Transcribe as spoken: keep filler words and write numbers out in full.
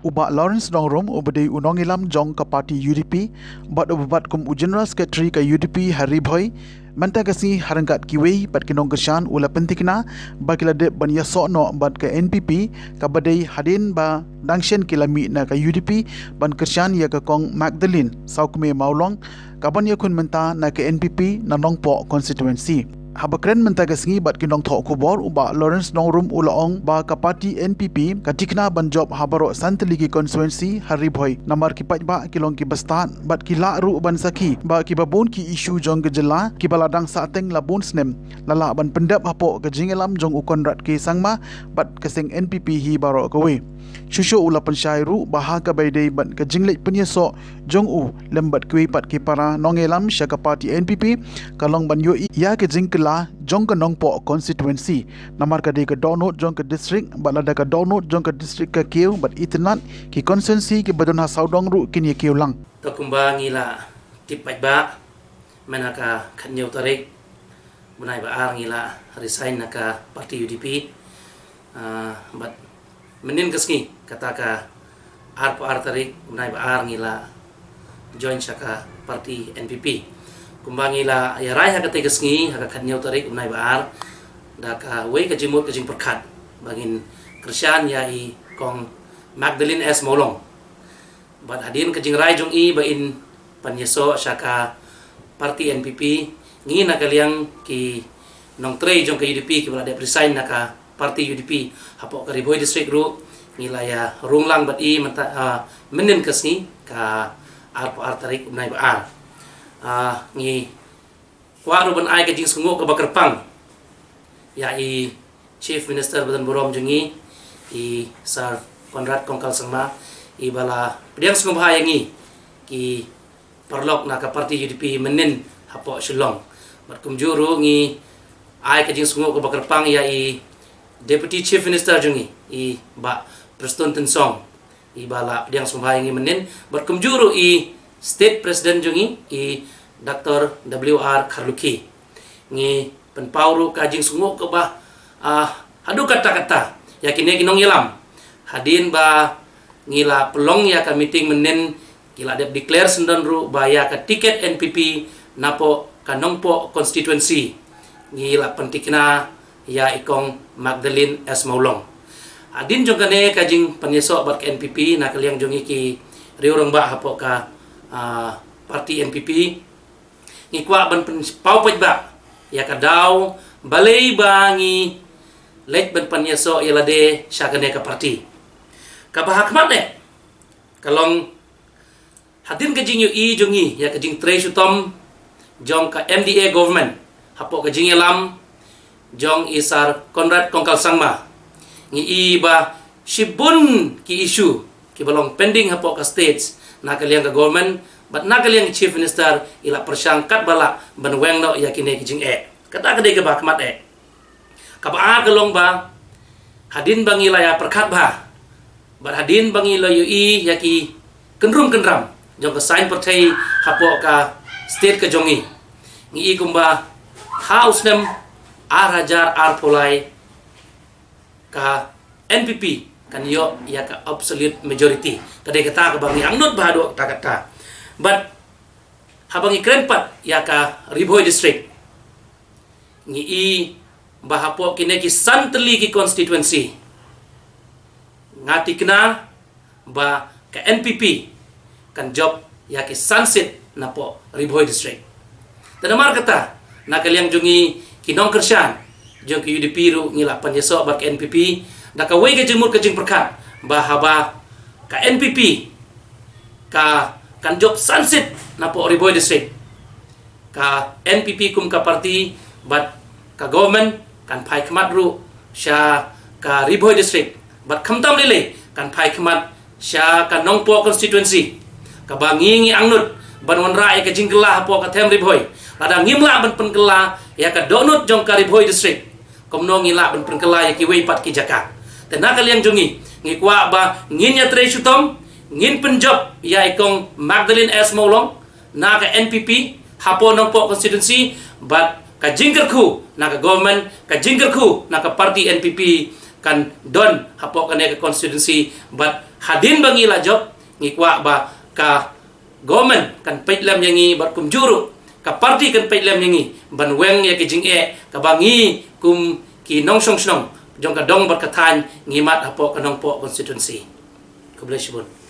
U Bah Lawrence Nongrum, uba dei u nongïalam jong ka party U D P bad uba bat kum u General Secretary ka U D P ha Ri Bhoi, mynta ka sngi ha ryngkat kiwei pat ki nongkyrshan u la pynthikna ba ki la dep ban ïasoh noh bad ka N P P, kaba dei hadien ba dang shen ki la mih na ka U D P ban kyrshan ïa ka Kong Magdalene Sawkmie Mawlong, kaban ïakhun mynta na ka N P P na Nongpoh constituency. Haba kren mynta ka sngi bad ki nongthoh khubor, u Bah Lawrence Nongrum u la ong ba ka party N P P ka thikna ban jop ha baroh san tylli ki constituency ha Ri Bhoi, namar ki paidbah ki long kiba stad bad ki lah ruh ban sakhi ba kiba bun ki issue jong ka jylla kiba la dang sahteng la bun snem la lah ban pyndep hapoh ka jingïalam jong u Conrad K Sangma bad ka seng N P P hi baroh kawei. Shuh shuh u la pynshai ruh ba ha kaba ïadei bad ka jingleit pynïasoh jong u lem bad kiwei pat ki para nongïalam sha ka party N P P, ka long ban ïohi ïa ka jingkylla jong ka Nongpoh constituency, namar ka dei ka dohnud jong ka district, bad lada ka dohnud jong ka district ka kiew bad itynnad, ki constituency kiba don ha sawdong ruh kin ïa kiew lang. To kumba ngi la tip paidbah, mynta ka khatñiew tarik bnai ba ar ngi la resign na ka party U D P. Ah, bad mynnin ka sngi, kata ka arphew ar tarik bnai ba ar ngi la join sha ka party N P P. Kumba ngi la ïarai ha katei ka sngi, ha ka khatñiew tarik bnai ba ar, da kawei ka jingmut ka jingpyrkhat ba ngin kyrshan ïa i Kong Magdalene S Mawlong. Bad hadien ka jingrai jong i ba in pynïasoh sha ka party N P P, ngi na ka liang ki nongtrei jong ka U D P kiba la dep resign na ka party U D P hapoh ka Ri Bhoi district ruh, ngi la ïa rung lang bad i mynta, ah, mynnin ka sngi ka arphew ar tarik bnai ba ar. Ah, ngi kwah ruh ban ai ka jingsngewnguh kaba kyrpang ïa i Chief Minister ba donburom jong ngi, i Sir Conrad Kongkal Sangma, iba la pdiang sngewbha ïa ngi ki paralok na ka party U D P mynnin hapoh Shillong. Bad kumjuh ruh ngi ai ka jingsngewnguh kaba kyrpang ïa i Deputy Chief Minister jong ngi, i Bah Prestone Tynsong, iba la pdiang sngewbha ïa ngi mynnin, bad kumjuh ruh i State President jong ngi, i Doctor W R Kharlukhi. Ngi pynpaw ruh ka jingsngewnguh kaba, ah, haduh katta katta ïa kine ki nongïalam. Hadien ba ngi la pynlong ïa ka meeting mynnin, ki la dep declare syndon ruh ba ïa ka ticket N P P napoh ka Nongpoh constituency ngi la pynthikna ïa i Kong Magdalene S Mawlong. Hadien jong kane ka jingpynïasoh bad ka N P P, na ka liang jong ngi ki riew rangbah hapoh ka, ah, party N P P, ngi kwah ban pynpaw paidbah ïa ka daw balei ba ngi leit ban pynïasoh ïa lade sha kane ka party. Kaba ha khmat eh ka long hadien ka jingïohi jong ngi ïa ka jingtrei shitom jong ka M D A government hapoh ka jingïalam jong i Sir Conrad Kongkal Sangma, ngi i ba shibun ki issue kiba long pending hapoh ka states, na ka liang ka government bad na ka liang Chief Minister, i la pyrshang katba lah ban weng noh ïa kine ki jingeh. Kata ka dei kaba ha khmat eh. Kaba ar ka long ba hadien ba ngi la ïa pyrkhat bha bad hadien ba ngi la ïohi ïa ki kynrum kynram jong ka saiñ pyrthei hapoh ka state ka jong ngi, ngi i kumba ha u snem ar hajar arphew lai ka N P P kan ïoh ïa ka absolute majority. Ka dei kata kaba ngi angnud bha haduh katta katta. Bad haba ngi kren pat ïa ka Ri Bhoi district, ngi i ba hapoh kine ki san tylli ki constituency, nga thikna ba ka N P P kan jop ïa ki san seat napoh Ri Bhoi district. Te namar kata, na ka liang jong ngi ki nongkyrshan jong ki U D P ruh ngi la pynïasoh bad ka N P P da kawei ka jingmut ka jingpyrkhat ba haba ka N P P ka kan jop san seat napoh Ri Bhoi district, ka N P P kum ka party bad ka government kan phai khmat ruh sha ka Ri Bhoi district, bad khamtam lei lei kan phai khmat sha ka Nongpoh constituency, kaba ngi ngi angnud ban wanrah ïa ka jingkylla hapoh ka them Ri Bhoi. Lada ngim lah ban pynkylla ïa ka dohnud jong ka Ri Bhoi district, kumno ngi lah ban pynkylla ïa kiwei pat ki jaka? Te na ka liang jong ngi, ngi kwah ba ngin ïatrei shitom, ngin pynjop ïa i Kong Magdalene S Mawlong na ka N P P hapoh Nongpoh constituency, bad ka jingkyrkhu na ka government, ka jingkyrkhu na ka party N P P, kan don hapoh kane ka constituency, bad hadien ba ngi la jop, ngi kwah ba ka government kan peit lem ïa ngi, bad kumjuh ruh ka party kan peit lem ïa ngi ban weng ïa ka jingeh kaba ngi kum ki nongshong shnong jong ka dong bad ka thaiñ ngi mad hapoh ka Nongpoh constituency. Khublei shibun.